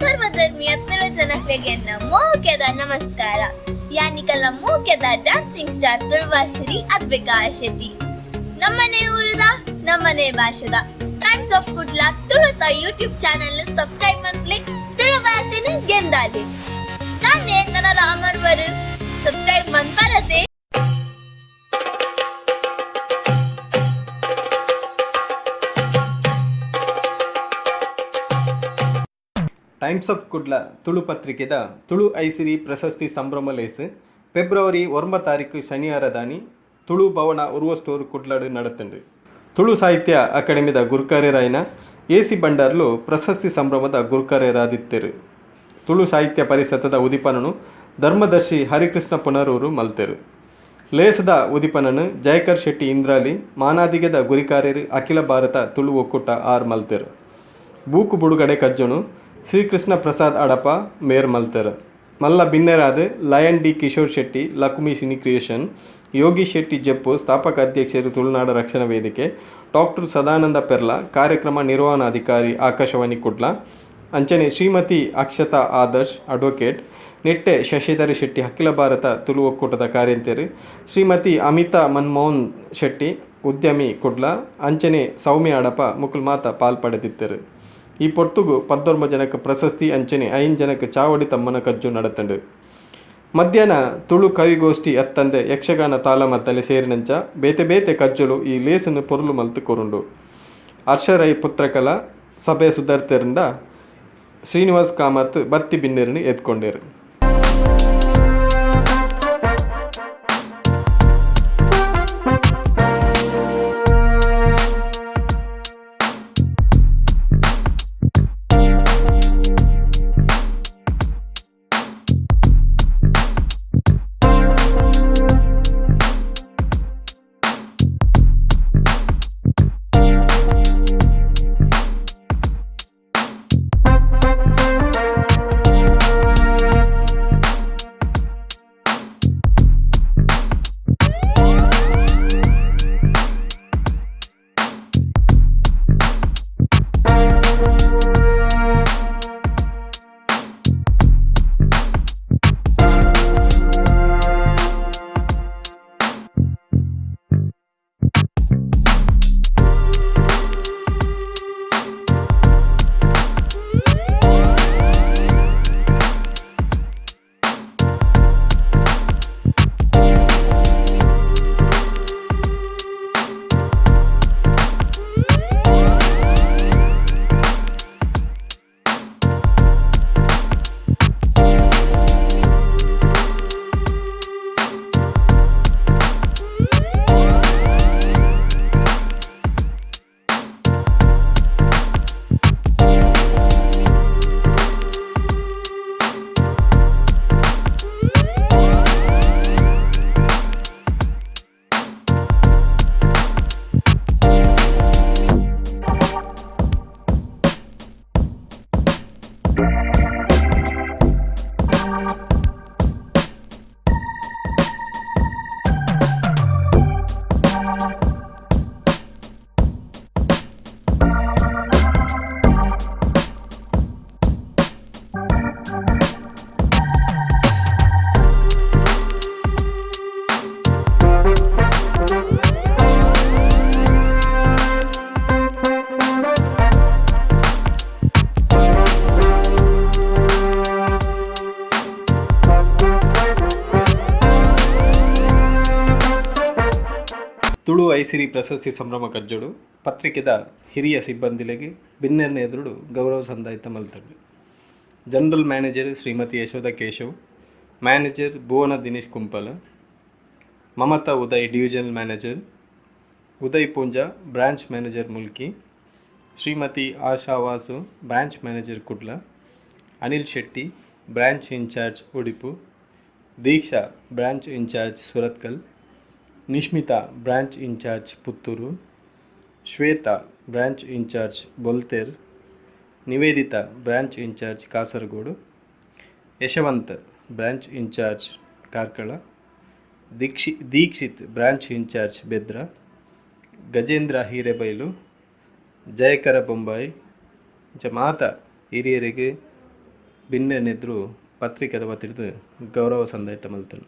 ಸರ್ವಧರ್ಮೀಯ ತುಳು ಜನಕ್ಲೆಗೆ ಎನ್ನ ಮೋಕೆದ ನಮಸ್ಕಾರ. ಯಾನಿಕಲ್ಲ ಮೋಕೆದ ಡ್ಯಾನ್ಸಿಂಗ್ ಸ್ಟಾರ್ ತುಳುವಾಸಿರಿ ಅದ್ವಿಕಾ ಶೆಟ್ಟಿ. ನಮ್ಮನೆ ಊರದ ನಮ್ಮನೆ ಭಾಷೆದ ಟೈಮ್ಸ್ ಆಫ್ ಕುಡ್ಲ ತುಳುತ ಯೂಟ್ಯೂಬ್ ಚಾನೆಲ್ ಸಬ್ಸ್ಕ್ರೈಬ್ ಮನ್ಪ್ಲೆ, ತುಳು ಭಾಷೆನ ಗೆಂದಾಲಿ. ನಾನೇ ನನ್ನ ಅಮರ್ವರು ಸಬ್ಸ್ಕ್ರೈಬ್ ಮನ್ಪರತೆ. ಟೈಮ್ಸ್ ಆಫ್ ಕುಡ್ಲ ತುಳು ಪತ್ರಿಕೆದ ತುಳು ಐಸಿರಿ ಪ್ರಶಸ್ತಿ ಸಂಭ್ರಮ ಲೇಸ್ ಫೆಬ್ರವರಿ 9 ತಾರೀಕು ಶನಿವಾರ ದಾನಿ ತುಳು ಭವನ ಉರ್ವ ಸ್ಟೋರ್ ಕುಡ್ಲಡು ನಡತುಂಡು. ತುಳು ಸಾಹಿತ್ಯ ಅಕಾಡೆಮಿದ ಗುರ್ಕಾರೆರಾಯಿನ ಎ ಸಿ ಬಂಡಾರ್ಲು ಪ್ರಶಸ್ತಿ ಸಂಭ್ರಮದ ಗುರ್ಕಾರೆರಾದಿತ್ತೆರು. ತುಳು ಸಾಹಿತ್ಯ ಪರಿಷತ್ತದ ಉದಿಪನನು ಧರ್ಮದರ್ಶಿ ಹರಿಕೃಷ್ಣ ಪುನರೂರು ಮಲ್ತೆರು. ಲೇಸದ ಉದಿಪನನು ಜಯಕರ್ ಶೆಟ್ಟಿ ಇಂದ್ರಾಳಿ, ಮಾನಾದಿಗೆದ ಗುರಿಕಾರೆರು ಅಖಿಲ ಭಾರತ ತುಳು ಒಕ್ಕೂಟ ಆರ್ ಮಲ್ತೆರು. ಬೂಕು ಬುಡುಗಡೆ ಕಜ್ಜೊನು ಶ್ರೀಕೃಷ್ಣ ಪ್ರಸಾದ್ ಅಡಪ ಮೇರ್ ಮಲ್ತೆರ್. ಮಲ್ಲ ಬಿನ್ನೆರಾದ್ lion D Kishore Shetty, Lakumi cine creation, Yogish Shetty Jeppu, ಸ್ಥಾಪಕ ಅಧ್ಯಕ್ಷರು ತುಳುನಾಡ ರಕ್ಷಣಾ ವೇದಿಕೆ, ಡಾಕ್ಟರ್ ಸದಾನಂದ ಪೆರ್ಲ, ಕಾರ್ಯಕ್ರಮ ನಿರ್ವಹಣಾಧಿಕಾರಿ ಆಕಾಶವಾಣಿ ಕುಡ್ಲ, ಅಂಚನೆ ಶ್ರೀಮತಿ ಅಕ್ಷತಾ ಆದರ್ಶ್ ಅಡ್ವೊಕೇಟ್, ನಿಟ್ಟೆ ಶಶಿಧರ ಶೆಟ್ಟಿ, ಅಖಿಲ ಭಾರತ ತುಳು ಒಕ್ಕೂಟದ ಕಾರ್ಯಂತೆರ್, ಶ್ರೀಮತಿ ಅಮಿತಾ ಮನ್ಮೋಹನ್ ಶೆಟ್ಟಿ, ಉದ್ಯಮಿ ಕುಡ್ಲ, ಅಂಚನೆ ಸೌಮ್ಯ ಅಡಪ ಮುಕುಲ್ ಮಾತ ಪಾಲ್ ಪಡೆದಿತ್ತೆರ್. ಈ ಪೊರ್ತುಗು 19 ಜನಕ್ಕೆ ಪ್ರಶಸ್ತಿ ಅಂಚನೆ 5 ಜನಕ್ಕೆ ಚಾವಡಿ ತಮ್ಮನ ಕಜ್ಜು ನಡತಂಡು. ಮಧ್ಯಾಹ್ನ ತುಳು ಕವಿಗೋಷ್ಠಿ ಅತ್ತಂದೆ ಯಕ್ಷಗಾನ ತಾಳಮದ್ದಲೆ ಸೇರಿನಂಚ ಬೇತೆ ಬೇತೆ ಕಜ್ಜೊಲು ಈ ಲೇಸನ್ನು ಪೊರ್ಲು ಮಲ್ತ್ ಕೊರುಂಡು. ಹರ್ಷರೈ ಪುತ್ರಕಲ ಸಭೆ ಸುದರ್ತೆರಿಂದ ಶ್ರೀನಿವಾಸ್ ಕಾಮತ್ ಬತ್ತಿ ಬಿನ್ನೆರನ್ನು ಎದ್ಕೊಂಡೇರು. ತುಳು ಐಸಿರಿ ಪ್ರಶಸ್ತಿ ಸಂಭ್ರಮ ಕಜ್ಜೊಡು ಪತ್ರಿಕೆದ ಹಿರಿಯ ಸಿಬ್ಬಂದಿಲೆಗ್ ಬಿನ್ನೆರ್ನ ಎದುರುಡು ಗೌರವ ಸಂದಾಯ್ತ ಮಲ್ತಂಡು. General manager Shrimati Yashoda Keshav, manager Bhuvana Dinesh Kumpal, Mamata Uday divisional manager, Uday Poonja branch manager Mulki, Shrimati Asha Vasu branch manager Kudla, Anil Shetty branch incharge Udupi, Deeksha branch incharge Surathkal, Nishmitha branch incharge Puttur, Shweta branch incharge Bolte, Nivedita branch incharge Kasaragod, Yashwant branch incharge Karkala, Dikshit branch incharge Bedra, Gajendra Hirebailu, Jayakara Bombay, ಇಂಚ ಮಾತ ಹಿರಿಯರಿಗೆ ಬಿನ್ನೆರ್ನ ಎದುರು ಪತ್ರಿಕೆದ ವತಿರ್ದ್ ಗೌರವ ಸಂದೈತ ಮಲ್ತುಂಡ್.